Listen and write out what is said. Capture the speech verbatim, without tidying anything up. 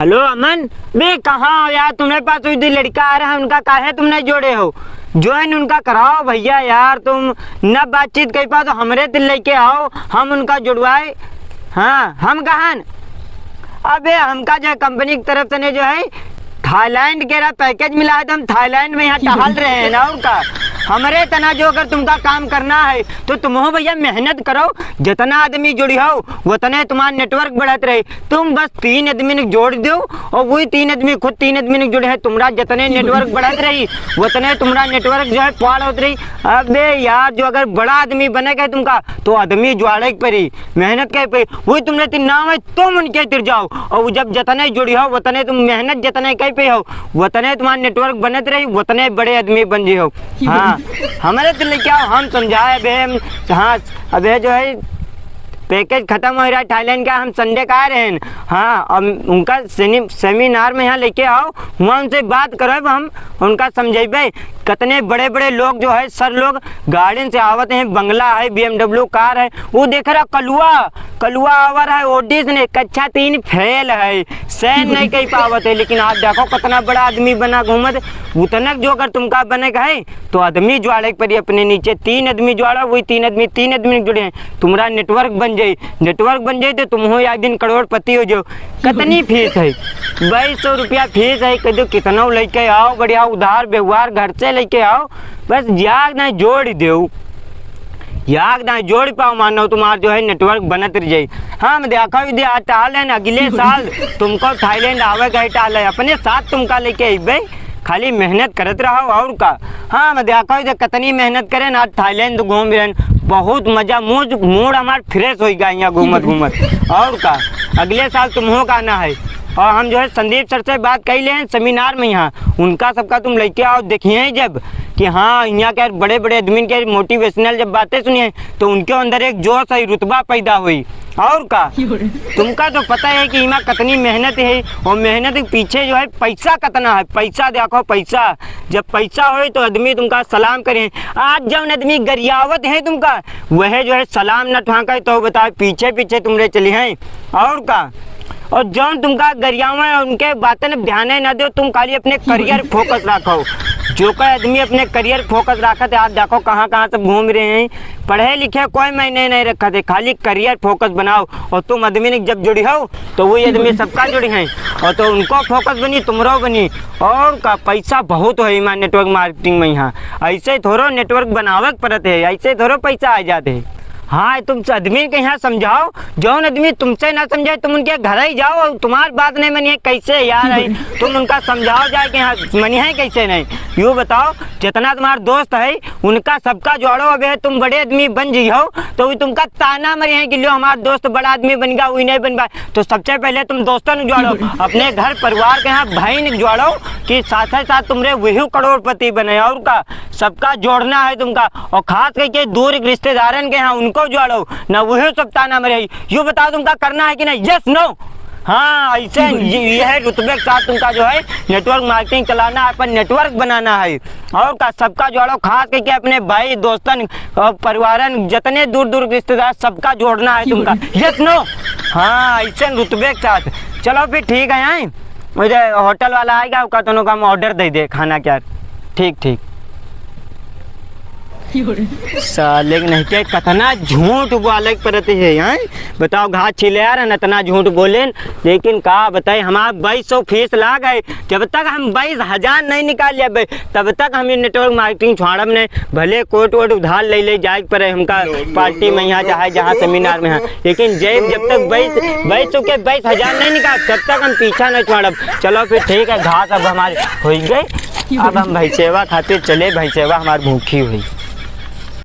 हेलो अमन, बे कहाँ हो यार? तुम्हरे पास वही दो लड़का आ रहा है, उनका काहे तुम नहीं जोड़े हो? ज्वाइन उनका कराओ भैया यार, तुम न बातचीत कर पाओ तो हमरे तिल लेके आओ, हम उनका जुड़वाए। हाँ, हम कहाँ न? अबे हमका जो है कंपनी की तरफ से ने जो है थाईलैंड के रहा पैकेज मिला है, तो हम थाईलैंड में यहाँ टहल रहे हैं ना, और का? हमरे तना जो अगर तुमका काम करना है तो तुम हो भैया मेहनत करो, जितना आदमी जुड़ी हो उतने तुम्हारा नेटवर्क बढ़त रही। तुम बस तीन आदमी ने जोड़ दो और वही तीन आदमी खुद तीन आदमी ने जुड़े हैं, तुम्हारा जितने नेटवर्क बढ़त रही उतने तुम्हारा नेटवर्क जो है पार होत रही। अबे यार, जो अगर बड़ा आदमी बने के तुमका तो आदमी जुड़े के पड़ी, मेहनत करे पड़ी। वही तुमरे तीन नाम है, तुम उनके तिर जाओ और वो जब जितने जुड़ी हो उतने तुम मेहनत जितने कर पे हो उतने तुम्हारा नेटवर्क बनत रही, उतने बड़े आदमी बन जी हो। हाँ, हमारे तो लेके आओ, हम समझाए अबे हम। हाँ, अबे जो है पैकेज खत्म हो रहा है थाईलैंड का, हम संडे का आ रहे हैं। हाँ, अब उनका सेनी-, सेमिनार में यहाँ लेके आओ, वहाँ उनसे बात करो, हम उनका समझेबे। कितने बड़े बड़े लोग जो है सर लोग गाड़िन से आवत हैं, बंगला है, बीएमडब्ल्यू कार है, वो देख रहा कलुआ, कलुआ आवर है ओडिस ने कक्षा तीन फेल है, सैन नहीं कह पावत है, लेकिन आज देखो कितना बड़ा आदमी बना घूमत। उतनक जो अगर तुमका बने का है तो आदमी जुड़े के पड़ी अपने नीचे, तीन आदमी जुड़ा, वही तीन आदमी, तीन आदमी जुड़े हैं, तुम्हारा नेटवर्क बन जाई, नेटवर्क बन जाई तो तुम हो एक दिन करोड़पति हो जाओ। कितनी फीस है? बाईस सौ रुपया फीस है। कह दो कितना लेके आओ, बढ़िया उधार व्यवहार घर से लेके आओ, बस याद ना जोड़ देऊ, याद ना जोड़ पाओ, मानो तुम्हार जो है नेटवर्क बनत रह जाई। हाँ, हम देखो, यदि आज टहल है ना, अगले साल तुमको थाईलैंड आवे का ही टहल है, अपने साथ तुमका लेके अइबे। खाली मेहनत करत रहो और का। हाँ, हम देखो इधर कितनी मेहनत करें ना, थाईलैंड घूम रहे हैं, बहुत मजा, मूड, मूड हमार फ्रेश हो गया यहाँ घूमत घूमत। और का, अगले साल तुम हो का ना है। और हम जो है संदीप सर से बात कर ले हैं सेमिनार में यहाँ, उनका सबका तुम लेके आओ, देखिए जब कि हाँ, यहाँ के बड़े बड़े आदमी के मोटिवेशनल जब बातें सुनिए तो उनके अंदर एक जोश है, रुतबा पैदा हुई। और का, तुमका तो पता है कि इमा कितनी मेहनत है, और मेहनत के पीछे जो है पैसा कितना है। पैसा देखो, पैसा, जब पैसा होई तो आदमी तुमका सलाम करे। आज जौन आदमी गरियावत है तुमका, वह जो है सलाम न ठुआंके तो बताओ, पीछे पीछे तुमरे चली हैं। और का, और जौन तुमका गरियावे उनके बातन ध्यान न दो, तुम खाली अपने करियर फोकस रखो। जो कोई आदमी अपने करियर फोकस रखत है, आज देखो कहाँ कहाँ सब घूम रहे हैं, पढ़े लिखे कोई मायने नहीं रखत है, खाली करियर फोकस बनाओ। और तुम आदमी ने जब जुड़ी हो तो वही आदमी सबका जुड़ी हैं, और तो उनको फोकस बनी, तुमरो बनी। और का, पैसा बहुत है इमा नेटवर्क मार्केटिंग में। यहाँ ऐसे थोड़ो नेटवर्क बनावे के पड़त है, ऐसे थोड़ो पैसा आ जाते हैं। हाँ, तुम आदमी के यहाँ समझाओ, जौन आदमी तुमसे ना समझे तुम उनके घर ही जाओ, और तुम्हार बात नहीं मनिए कैसे यार है, तुम उनका समझाओ जाए कि हाँ मनिए कैसे नहीं। यू बताओ, जितना तुम्हार दोस्त है उनका सबका जोड़ो। अबे तुम बड़े आदमी बन जी हो तो वो तुमका ताना मरे हैं कि लो हमार दोस्त बड़ा आदमी बन गया, वही नहीं बन पाए। तो सबसे पहले तुम दोस्तन जोड़ो, अपने घर परिवार के यहाँ भाई ने जोड़ो कि साथ ही साथ तुमरे वही करोड़पति बने। और का, सबका जोड़ना है तुमका। और खास करके दूर के रिश्तेदारन के यहाँ उनको जोड़ो ना, वही सब ताना मरे। यू बताओ तुमका करना है कि नहीं? Yes no? हाँ, ऐसे ये, ये है रुतबे के साथ तुमका जो है नेटवर्क मार्केटिंग चलाना है, अपन नेटवर्क बनाना है। और का, सबका जोड़ो, खास करके अपने भाई दोस्तन और परिवारन, जितने दूर दूर के रिश्तेदार, सबका जोड़ना है तुमका। Yes no? हाँ, ऐसे रुतबे के साथ। चलो फिर ठीक है, हैं? मुझे होटल वाला आएगा, ओका दोनों का हम ऑर्डर दे दे खाना क्या। ठीक, ठीक। साले के नहीं के कितना झूठ बोले के पड़त है, हैं? बताओ, घास छीले आ रहे हैं, इतना झूठ बोलेन, लेकिन का बताए, हमार बाईस सौ फीस लाग है। जब तक हम बाईस हजार नहीं निकाल लेबे, तब तक हम ये नेटवर्क मार्केटिंग छोड़ब नहीं। भले कोट वोट उधार ले ले जाए के पड़े हमका, पार्टी में यहाँ चाहे जहाँ सेमिनार में, हाँ, लेकिन जब, जब तक बाईस, बाईस सौ के बाईस हजार नहीं निकाल, तब तक हम पीछा नहीं छोड़ब। चलो फिर ठीक है, घास अब हमारे हो गए, अब हम भैंसेवा खातिर चले, भैंसेवा हमार भूखी हुई।